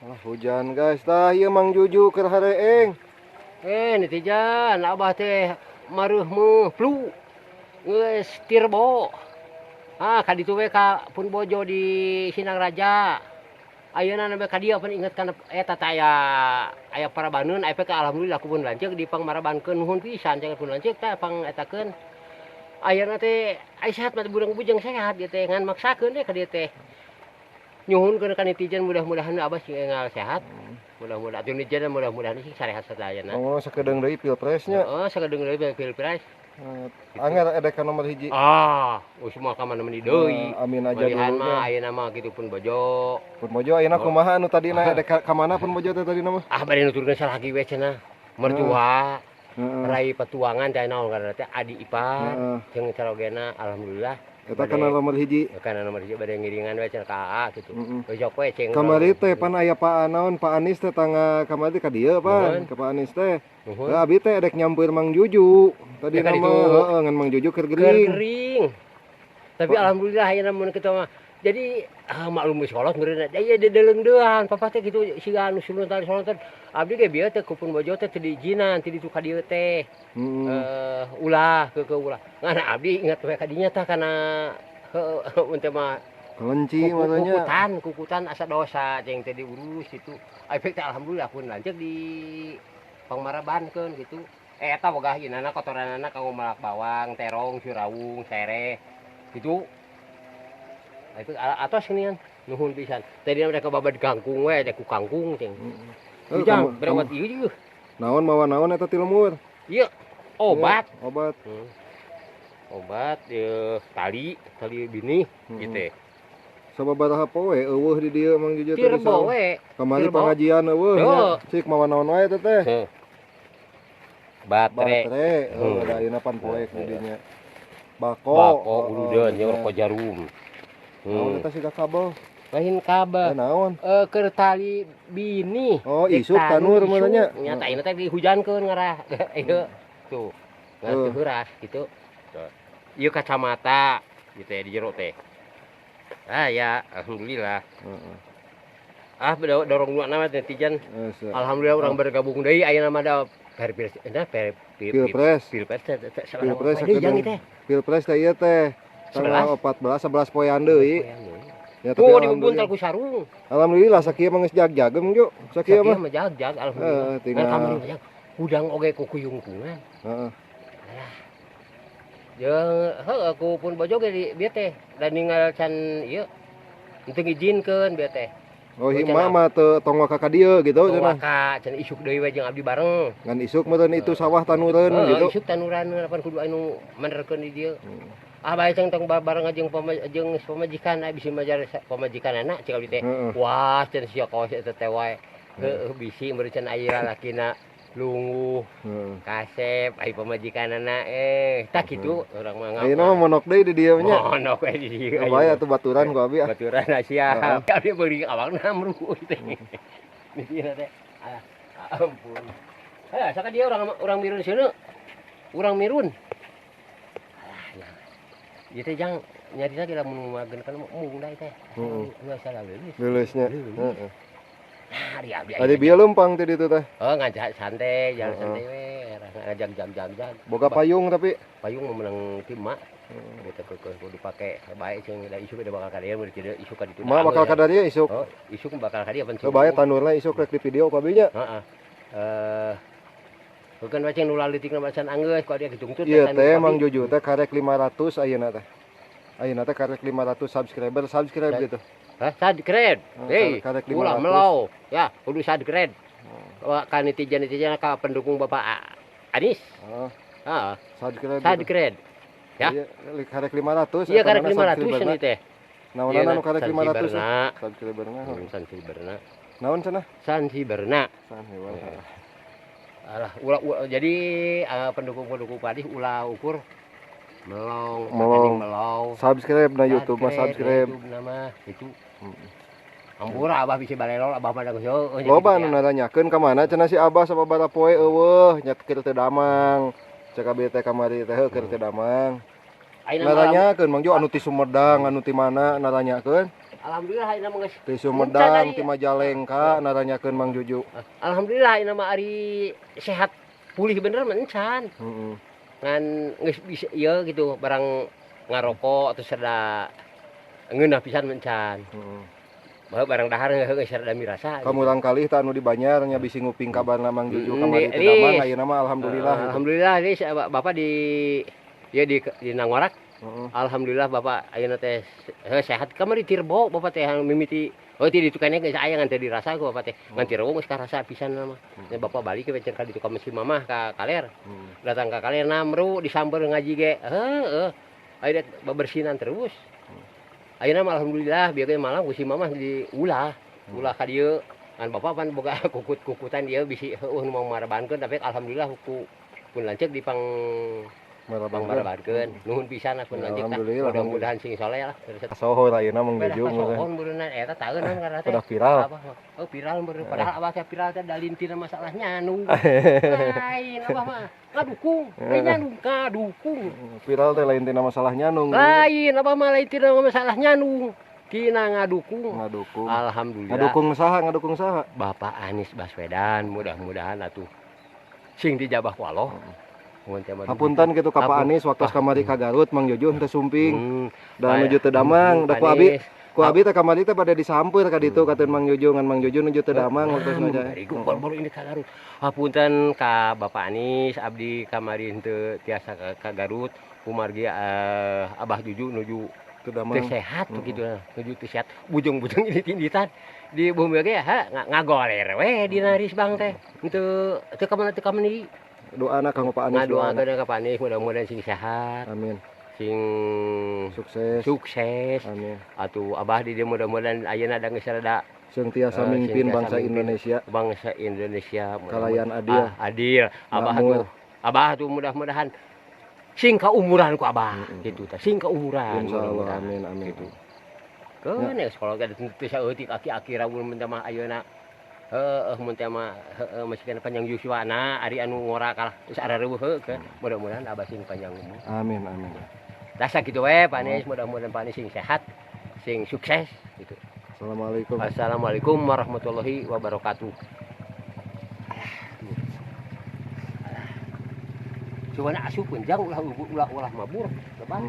Ah, hujan, guys. Tah, ieu Mang Juju keur hareeng. Eh, netizen, abah teh mareuh flu. Geus tirbo. Ah, ka ditu we ka pun bojo di Sinang Raja. Ayeuna nembe ka dieu pan inget kana eta teh aya aya parabaneun aya ka, alhamdulillah ku pun lanceuk dipangmarabankeun, nuhun pisan jangan pun lanceuk teh pang etakeun. Ayeuna teh aya sehat mah burung bujeng sehat ieu teh, ngan maksakeun we ka dieu teh. Nyuhunkeun ka netizen, mudah-mudahan abah sing enggal sehat. Mudah-mudahan atuh netizen, mudah-mudahan sing sarehat sadayana. Oh, sakedeung deui pilpresnya. Heeh, sakedeung deui pilpres. Eh, anger edek ka nomor 1. Ah, oh, semua ka mana meni deui. Eh, amin aja Malihan dulu mah nya. Ayeuna mah kitu pun bojo. Pun bojo ayeuna kumaha anu tadina edek ka mana pun bojo teh tadina mah? Ah, bade nuturkeun salaki we cenah. Mertua, rai patuangan teh naon ngaranna teh, adi ipar jeung carogena, alhamdulillah. Eta kana nomor 1. Kana nomor 1, bade ngiringan we cenah ka AA gitu. Besok we ceng. Kamari teh pan aya Pak naon, Pak Anies teh tangga kamari ka dieu pan, Nuhun. Ka Pak Anies teh. Nuhun. Lah, abi teh edek nyamper Mang Juju. Tadi Ya, ka nama ditu. Heeh, ngan Mang Juju keur Keur gering. Gering. Tapi alhamdulillah ayeuna mun kitu mah. Jadi ah, maklum geus kolot meureun aya dedeleungdeuan papa teh kitu siga anu suluntan suluntan. Abdi ge bieu teh ku pun bojo teh teu diizinan ti ditu ka dieu teh. Eh, ulah ke ulah. Ngan abdi ingat we ka dinya tah kana heueuh mun teh mah Kelenci matanya. Kukutan kukutan asa dosa jeung teh diurus gitu. Efek teh alhamdulillah pun lanceuk di pangmarabankeun gitu. Eh, eta boga inana kotoranana kanggo malak bawang, terong, surawung, sereh gitu. Itu atos geuningan, nuhun pisan. Tadi mereka babad kangkung we teh ku kangkung cing. Eh, Ujang, berawat ieu ieu. Naon mawa naon eta ti lembur? Ieu obat. Iya, obat. Obat ieu tali, tali bini gitu. Sababaraha poe euweuh di dieu Mang Juju teh di Tirbo sawah. We. Kamari Tirbo. Pengajian euweuh nya. Yo. Cik mawa naon wae teh teh? Heuh. Baterai. Baterai. Oh, da ayeuna pan poek di dinya. Bako. Bako Oh, urudeun jeung bener. Rokok jarum. Naon eta siga kabel? Lain kabel. Eh, naon? Eh, keur tali bini. Oh, Dek isuk tanur isuk. meureun nya. Nya tah ayeuna teh dihujankeun ngarah. Ieu tuh. Ngarah Heuh. teu heuras gitu. Tuh. Ieu kacamata gitu ya di jero teh. Ah ya, alhamdulillah. Ah, dorong dua nama netizen. Eh, Alhamdulillah urang bergabung deui ayeuna mah da Perpres, nah, per, Pilpres. Pilpres teh teh Pilpres deui jang sakedeung. teh. Pilpres teh ieu teh tanggal 11. 14, 11 poean deui. Ya, tapi Tuh alhamdulillah. dibuntal ku sarung. Alhamdulillah sakieu mah geus jag-jag Mang Ju. Sakieu Sakieu mah. mah jag-jag alhamdulillah. Heeh, tinggal Ngan kamari mah jag. Hudang oge ku kuyungkungan. Jeung heueuh ku pun bojo ge di bieu teh da ninggal can ieu. Henteu ngijinkeun bieu teh. Oh, hima mah teu tong waka ka dieu gitu Tong cenah. Waka cenah, isuk deui we jeung abdi bareng. Ngan isuk meureun itu sawah tanureun gitu. Isuk tanuran pan kudu anu menerkeun di dieu. Ah, bae ceng tong bareng jeung jeung pamajikan, ah, bisi majar pamajikanana cek abdi teh. Wah, cenah sia kawas eta teh wae. Heueuh, bisi meureun cenah aya lalakina lungguh kasep ai pamajikanana, eh, tah kitu urang mah. Ayeuna mah monok deui di dieu nya. Monok we di dieu. Bae atuh baturan ku abi ah. Baturan siap. Abdi beuri awakna amru teh. Mikirna teh. Ah, ampun. Eh, saka dia orang orang mirun sieuna. Urang mirun. Alah, ya. Ieu teh jang nyarita ge lamun mageun kan mung da teh. Heeh. Geus salah leuleus. Leuleusnya. Leuleus. Heeh. Nah, di abdi. Tadi bieu leumpang teh ditu teh. Oh, ngajak santai, jalan santai we, ngajak jam-jam jam. Boga payung tapi. Payung mah menang ti emak. Gitu ke kudu pake bae cing da isuk da bakal ka dieu mun kieu isuk ka ditu. Emak bakal ka dieu isuk. Oh, isuk bakal ka dieu pan. Oh, bae tanurna isuk rek di video ku abi nya. Heeh. Eh, bukan bacing nu lalitikna bacan anggeus ku dia ditungtut. Ieu teh Mang Juju teh karek 500 ayeuna teh. Ayeuna teh karek 500 subscriber, subscribe gitu. Hah, subscribe. Oh, Hei, karek ulah 500. Melau. Ya, kudu subscribe. Ka netizen-netizen, ka pendukung Bapak Anies. Oh, Heeh, subscribe gitu. Subscribe. Ya. Iya, karek 500. Iya, karek eta mana 500 subscriberna? ini teh. Naonan anu karek 500 teh? Sansiberna. Subscriberna. Sansiberna. Naon cenah? Sansiberna. Sansiberna. Alah, ulah, ulah, jadi pendukung-pendukung Pak Anies ulah ukur melong, Melong. Melong. Subscribe na YouTube mah, subscribe. YouTube nama itu. Ampura abah bisa balelol, abah mah da geus heueuh. Loba anu naranyakeun ka mana cenah si Abah sababaraha poe euweuh, nya keur teu damang. Cek abi teh kamari teh heuh keur teu damang. Ayeuna mah Naranyakeun Mang Jo anu ti Sumedang, anu ti mana naranyakeun. Alhamdulillah ayeuna mah geus Ti Sumedang, ti Majalengka naranyakeun Mang Juju. Alhamdulillah ayeuna mah ari sehat pulih bener mah encan. Heeh. Ngan geus bisa ieu gitu barang ngarokok atau serda ngeunah pisan mah encan. Heeh. Bae barang dahar geus rada mirasa. Ka murangkalih teh anu di Banjar nya bisi nguping kabarna Mang Juju kamari teu damang, ayeuna mah alhamdulillah gitu. Alhamdulillah ini Bapak di ya di Nangorak. Heeh. Alhamdulillah Bapak ayeuna teh sehat. Kamari tirbo Bapak teh mimiti. Oh ti ditu keneh geus aya ngan teu dirasa ku Bapak teh. Ngan tirbo geus karasa pisan mah. Ya Bapak balik ke ka ditu ka si Mamah ka Kaler. Datang ka Kaler namru disamper ngaji ge. Heeh. Ayeuna bebersinan terus. Ayeuna mah alhamdulillah bieu ge malam ku si Mamah di ulah. Ulah ka dieu. Ngan Bapak pan boga kukut-kukutan dieu bisi heueuh nu mau marabankeun tapi alhamdulillah ku pun lanceuk di pang pangmarabankeun. Nuhun pisan lah pun lanceuk tah. Mudah-mudahan sing soleh lah. Kasohor ayeuna Mang Juju. Kasohor meureunna eta taeunan karena teh. Udah viral. Oh viral meureun padahal abah teh viral teh dalin tina masalah nyanu. Lain abah mah ngadukung, lain nyanu ngadukung. Viral teh lain tina masalah nyanung. Lain abah mah lain tina masalah nyanung. Tina ngadukung. Ngadukung. Alhamdulillah. Ngadukung saha, ngadukung saha? Bapak Anies Baswedan mudah-mudahan atuh sing dijabah ku Allah. Hapunten kitu ka Pak Anies waktu kamari ka Garut Mang Juju teu sumping. Da nuju teu damang, da ku abi teh kamari teh bade disampeur ka ditu kateun Mang Juju ngan Mang Juju nuju teu damang waktu saja. Baru ini ka Garut. Hapunten ka Bapak Anies abdi kamari henteu tiasa ka Garut kumargi Abah Juju nuju teu damang. Teu sehat kitu nuju teu sehat. Bujung-bujung ini tinditan di bumi ge ha ngagoler we dina risbang teh. Henteu teu ka mana teu ka meuni. Doana kanggo Pak Anies. Doana ka Pak Anies mudah-mudahan sing sehat. Amin. Sing sukses. Sukses. Amin. Atuh abah di dieu mudah-mudahan ayeuna da geus rada sing tiasa mimpin bangsa Indonesia. Bangsa Indonesia kalayan adil. Adil. Abah tuh abah tuh mudah-mudahan sing kaumuran ku abah kitu tah. Sing kaumuran. Insyaallah amin amin. Kitu. Keun sekolah ge teu saeutik aki-aki ramun mah ayeuna. Heeh mun teh mah heueuh masih panjang yuswana ari anu ngora kalah geus arareuweuh heuh mudah-mudahan abah sing panjang umur. Amin amin. Tah sakitu we Pak Anies mudah-mudahan Pak Anies sing sehat, sing sukses gitu. Assalamualaikum. Assalamualaikum warahmatullahi wabarakatuh. Cuman asup jang ulah ulah ulah mabur, lebar.